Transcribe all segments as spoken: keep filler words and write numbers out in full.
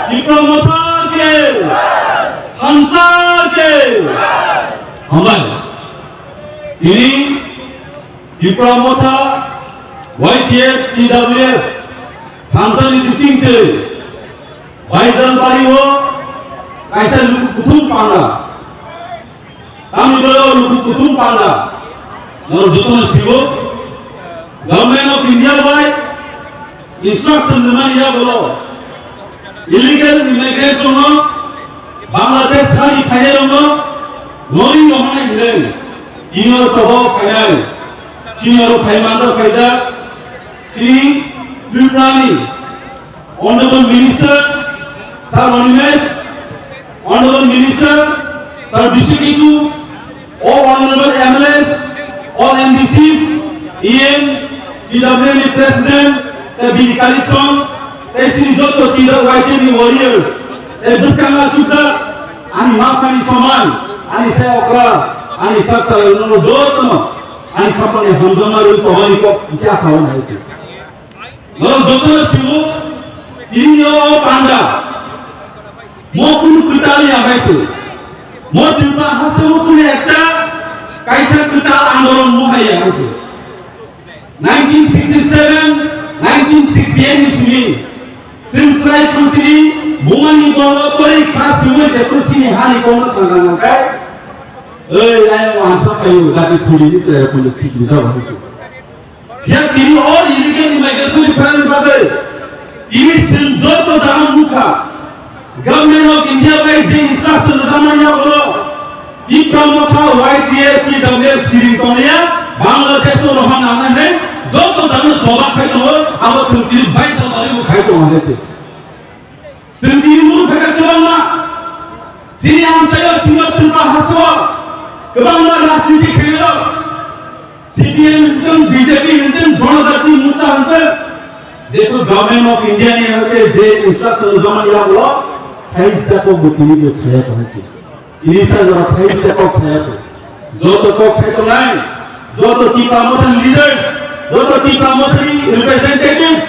Tipra Motha ke! Thansa ke! Hambai. Tini Tipra Motha, Y T F, T W F, Thansa ni bising twi Baijalbari o kaisa luku kuthum panda. Tamni bwlai o luku kuthum panda. Norok jotono sigo. Government of India bai instruction rwmani yagulo illegal immigration no Bangladesh hani phainairokno nori rohornai hwnwi tini o choba o phainai. Senior o phai manjak phaijak Sri Tripurani Honorable Minister, Sir Animesh, Honorable Minister, Sir Bishik Kitu, all Honorable M L As, all M D Cs, E M, T W F ni President, tei bini colleagues rok, tei chini joto T W Y T ni warriors, tei bwskango achukjak, ani maphani soman, ani sai okra, ani sak salai rokno jotono, ani khapangni hamjakma rwi chobani kok kisa sao nai se. Norok joto simo, tini o panda. Mo kunu kwtal ya hai se. Mo Tripura haste mo kunu ekta kaisa kwtal andolon mo hai ya hai se. Nineteen sixty-seven, nineteen sixty-eight ni simi. Sing Srai Thansini bumani bolo kori kha siwe je to sini hani kono thanga nangkai. Ei, lai mo asa payu dati thuri ni se kono sik ni jaba hai se. Phiya tini o illegal immigration ni phaini bagwi tini chwng joto jaga nukha. Government of India bai je instruction rwjakmani yagulo Tipra Motha, Y T F, T W F siring tongya, Bangladesh o rohorna nai joto jaga choba khai tongo, abo chwng tini baidhyo bai bo khai tongo hinwi se. Chwng tini mung thangkha kwbangma, chini amchaio chini Tripura hasteo kwbangma rajniti khairok, C P M hinthung, B J P hinthung, Janajati Morcha hinthung, jehetu Government of India ni hwnkhe je instruction rwjakmani yagulo thaisa kokbo tini bo saya tongo se. Tini sa jora thaisa kok saya kho. Joto kok sai tongnai, joto Tipra Motha ni leaders, joto Tipra Motha ni representatives,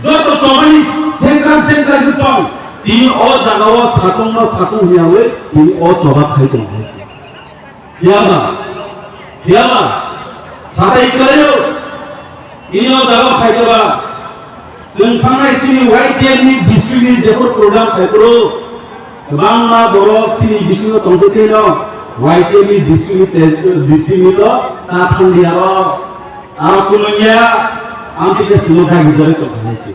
joto chobani sengkrak sengkrak song. Tini o jaga o satung no satung hwnyawi tini o choba khai tong hai se. Phiyaba, phiyaba, satai kwlaio. Ini o jaga phaikhe ba, chwng thangnai chini Y T F ni district ni jephru program khaiphuru, kwbangma borok chini bisingo tongtwtwino Y T F ni district ni te-, district ni to ta thangdi aro, aro kunungya, ang tike sumo dagi jare tongthangnai si.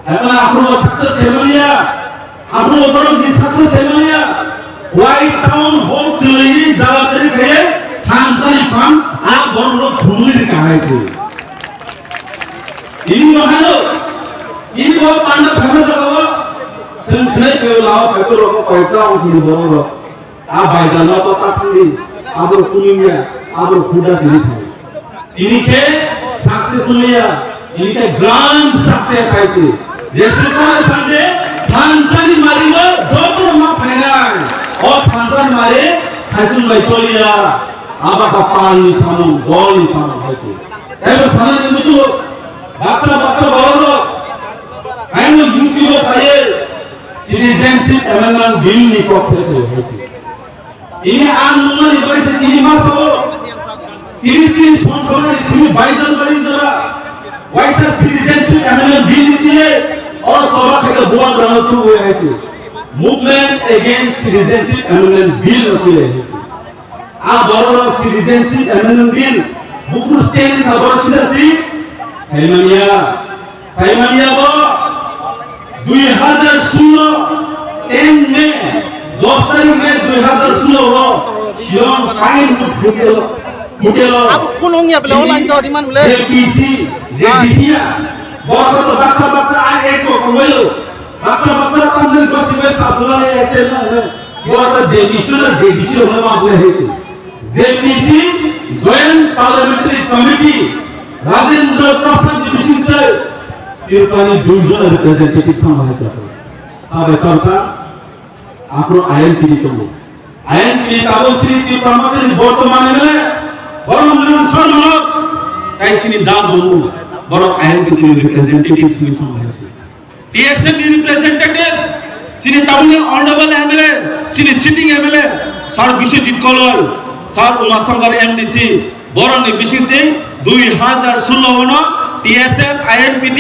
Haikhe aphuru bo success khaimaniya, aphuru bo borok ni success khaimaniya. White Town Hall kwlwini jaga kwrwi khaiye thansa ni phang a borok rok thumwi rwkha hai se. Ini bo hano, ini bo panda thangna jaga o, chwng khlai khe lao khai borok ko kaisa ong sini borok rok. A baidal no to ta thangdi, aboro kunungya, aboro huda sini thangdi. Ini khe success wngya, ini khe grand success hai se. Jesu Christ sande thansani mari no joto ma phainai. O thansani mari saichung bai choliya, aba ka pal ni samung, dol ni samung hai se. Ebo sana ni mutu, baksa baksa borok, aino YouTube o phaiye, Citizenship Amendment Bill ni kok se phaiye hai se. Ini ang nungmani bai se tini ma sabo. Tini chini songkhorni simi baijan bari jora. Waisa citizenship amendment bill diye. Oro toba khaika buwa grano tu we haisi. Movement against citizenship amendment bill no tu we haisi. A boro citizenship amendment bill. Buku stand ka boro sida si. Saimania. Saimania bo dui hazar solo ten May, dos tarik May dui hazar solo o Shillong Pine Wood Hotel, hotel o Abo kun wngya bele, online to demand bele. J P C, J P C ya. Bo to baksa baksa I S o kongbayo. Baksa baksa tamjani basi bai sabjula ya se na. Bo to J P C na J D C o ma bule hese. J P C, Joint Parliamentary Committee, Rajendra Prasad ni bisingtwi Tripurani duijon representative samani saka. Sabai sabta, aphuru I N P ni tongo. I N P ni tabuk sini Tripura moteni bortoman M L A, Boromlun Sarma, tai sini dal tongo, borok I N P ni representative sini tongo hai sini. T S F ni representatives, Chini tabukni honorable M L A, chini sitting M L A, Sir Biswajit Koloi, Sir Uma Shankar M D C, borokni bisingtwi dui hazar sullo ono T S F I N P T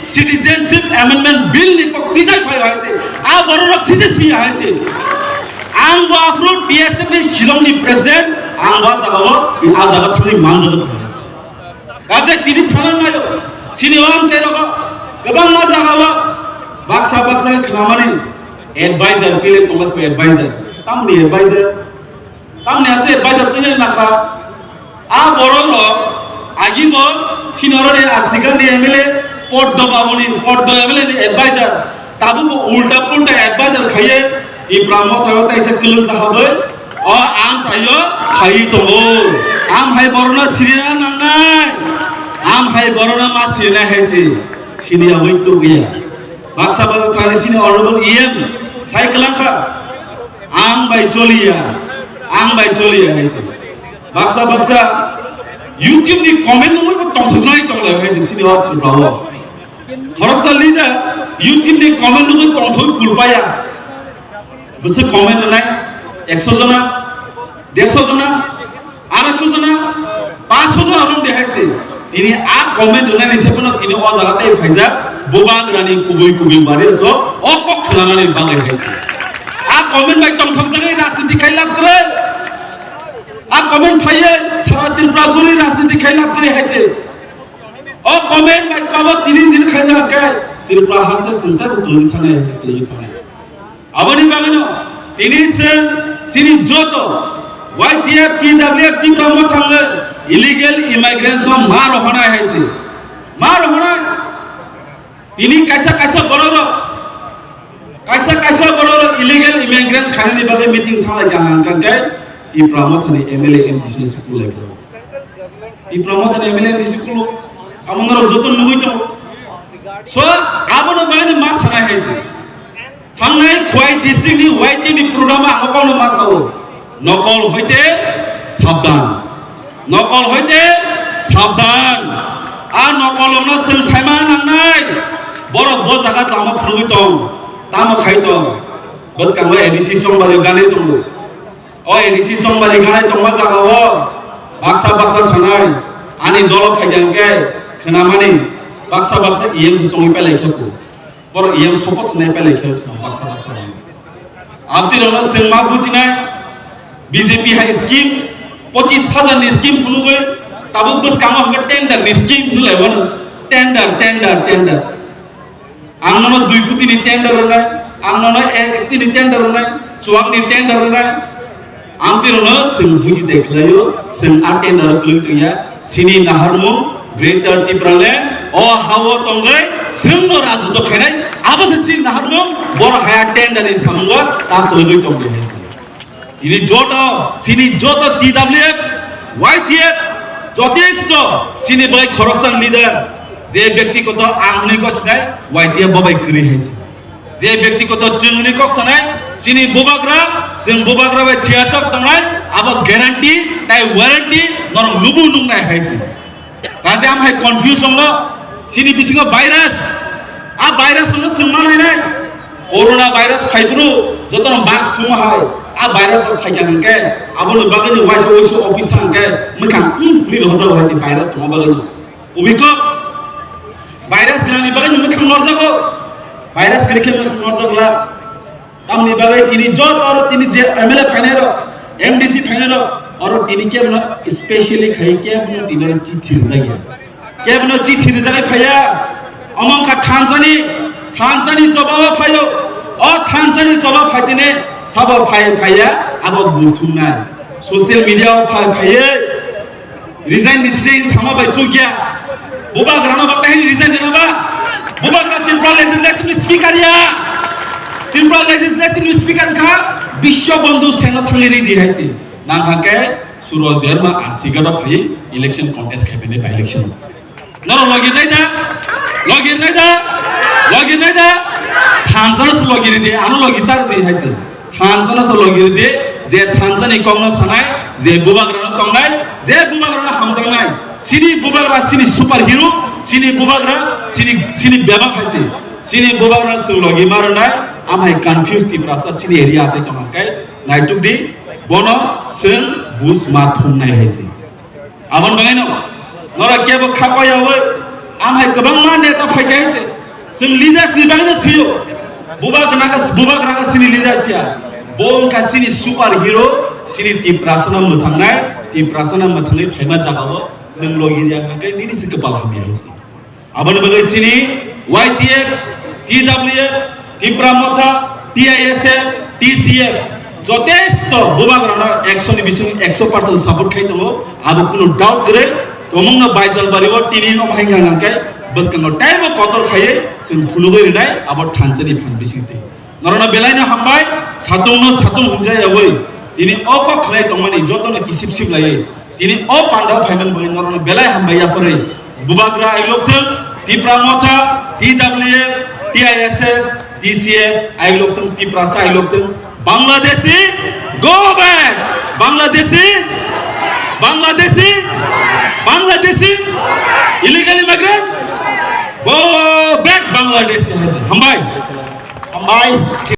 Citizenship Amendment Bill ni kok twijak phai hai se. A borok rok sise si hai se. Ang bo aphuru T S F ni Shillong ni president, ang bo a jaga o, a jaga thangwi manjak. Kaje tini sana nayo, sini o ang se rogo, kwbangma jaga o, baksa baksa khnamani advisor, tile tongo advisor, tamni advisor, Tamni ase advisor twi nang nakha. A borok rok agi bo senior ni Arsigar ni M L A Poddo Babu ni, Poddo M L A ni advisor. Tabuk bo ulta pulta advisor khaiye Tipra Motha o taisa kwlwng sahabwi o ang sayo khai tongo. Am hai borok no sirina nangnai. Am hai borok no ma sirina hai se. Sini aboi tugiya. Baksa baksa thani sini honorable E M sai kwlangkha. Ang bai choliya, ang bai choliya hai se. Baksa baksa YouTube ni comment nungwi bo tongthoknai tonglai hai se sini o Tripura o. Khoroksa leader YouTube ni comment nungwi tongthok kulpaya. Bwswk comment rwnai ekso jona, derso jona, Arso jona, paso jona rung de hai se. Tini a comment rwnani se bono tini o jaga tei phaijak, bubagrani kubui kubui bari so, o kok khwnanani bagwi hai se. A comment bai tongthok jagwi rajniti khai lab kwrwi. A comment phaiye sara Tripura juri rajniti khai lab kwrwi hai se. O comment bai kabo tini din khai jagwi Tripura haste sinta ko tuli thane hai se, tuli thane. Aboni bagwino tini chwng chini joto Y T F, T W F, Tipra Motha thangwi illegal immigrants no ma rohornai hai se. Ma rohornai. Tini kaisa kaisa borok rok, kaisa kaisa borok rok illegal immigrants khainani bagwi meeting thanglai kha hwnkha khe Tipra Motha ni M L A M D C sukul lai kha. Tipra Motha ni M L A M D C sukul amo norok joto nugwi tongo. So, abono bagwino ma sanai hai se. Thangnai Khwai district ni Y T F ni program o ang bono ma sao. Nokol hoite sabdan. Nokol hoite sabdan. A nokol rokno chwng saima nangnai. Borok bo jaga lama phunugwi tong. Tamo khai tong. Bwskango A D C chongbario ganwi tongo. O A D C chongbario ganai tongma jaga o baksa baksa sanai. Ani dolo phaikha hwnkhe khnamani baksa baksa E M se chongwi pailai khe ko. Borok E M support nai pailai khe baksa baksa. Abdi rokno chwng ma bujinai B J P hai scheme, pochis hajar ni scheme phunugwi tabuk bwskango hwnkhe tender ni scheme hinlai bono. Tender, tender, tender. Ang nono dui koti ni tender rwnai, ang nono ek koti ni tender rwnai, chuak ni tender rwnai. Ang twi rokno chwng buji de khlaio, chwng a tender o kwlwi tongya, chini naharmung Greater Tipraland o ha-o tongwi chwngno rajotw khainai, abo se chini naharmung, borok haya tender ni samungo ta kwlwi tongdi hai se. Tini joto, chini joto T W F, Y T F, jotesto chini bai khoroksa leader, je byaktigoto ang hwnwi kok sinai, Y T F bo bai kwrwi hai se. Je byaktigoto chwng hwnwi kok sanai, chini bubagra, chwng bubagra bai thiyasok tongnai, abo guarantee tai warranty norok nubu nuknai hai se. Kaje am hai confusion no, chini bisingo virus, a virus no chwng ma nainai. Corona virus phaiphuru jotono mask thungma hai, a virus rok phaikha hwnkhe, aboni bagwino waisa waisa office thang hwnkhe, mwkhang, hmm, hwnwi rohorjago hai se virus thungma bagwino. Kubui kok, virus gwnangni bagwi nwng mwkhang norjago. Virus kwrwi khe mwkhang norjak la. Tamni bagwi tini joto oro tini je M L A phainai rok, M D C phainai rok, oro tini kebono specially khai kebono tini chithi rijak ya. Kebono chithi rijak phaiya. Omo wngkha thansani, thansani jobabo phaio. O thansani jobab phaitini sabo phai phaiya abo buthumnai. Social media o phai phaiye. Resign ni side sama bai chukya. Bubagra no bakta hini resign dena ba. Bubagra Tripura legislative ni speaker ya. Tripura legislative ni speaker kha Biswa Bandhu Sena thangwi ready hai se. Nang hangke Suraj Debbarma R C gado phai election contest khai bini by election. Noro logi nai da? Logi nai da? Logi nai da? Thansa logi de, ano logi tar de hai se. Thansa no solo giri di, je thansa ni kok no sanai, je bubagra no tongnai, je bubagra no hamjaknai. Sini bubagra sini super hero, sini bubagra sini, sini bebak hai se. Sini bubagra solo gi maro nai, Amhai confuse Tiprasa chini area achai tongkha khe naituk di, bono chwng buj ma thumnai hai se. Aboni bagwi no norok kebo kha koyawi, amhai kwbangma neta phaikha hai se. Chwng leaders ni bagwi no thwiyo. Bubagra khe, bubagra khe chini leaders ya. Bo wngkha chini super hero, chini Tiprasa no mwthangnai, Tiprasa no mwthangwi phaima jagao nwng logi ya khe nini se kwpal hamya hai se. Aboni bagwi chini Y T F, T W F, Tipra Motha, T I S F, T C F, jotesto bubagrano ekso ni bising ekso percent support khai tongo, abo kunu doubt kwrwi. Tomungno Baijalbari o tini no hai hwnka hwnkhe bwskango teibo kotor khaiwi chwng phunugwi rwnai abo thansa ni phan bising twi. Norokno belaino hambai, satung no satung hwnjak yawi. Tini o kok khlai tongmani jotono kisip sip laiwi. Tini o pandao phaimani bagwi norokno belai hambai yapharwi. Bubagra ailoktwng, Tipra Motha, T W F, T I S F, T C F ailoktwng, Tiprasa ailoktwng. Bangladeshi, go back! Bangladeshi, Bangladeshi, Bangladeshi, illegal immigrants, go back Bangladeshi. Hambai. Hambai, si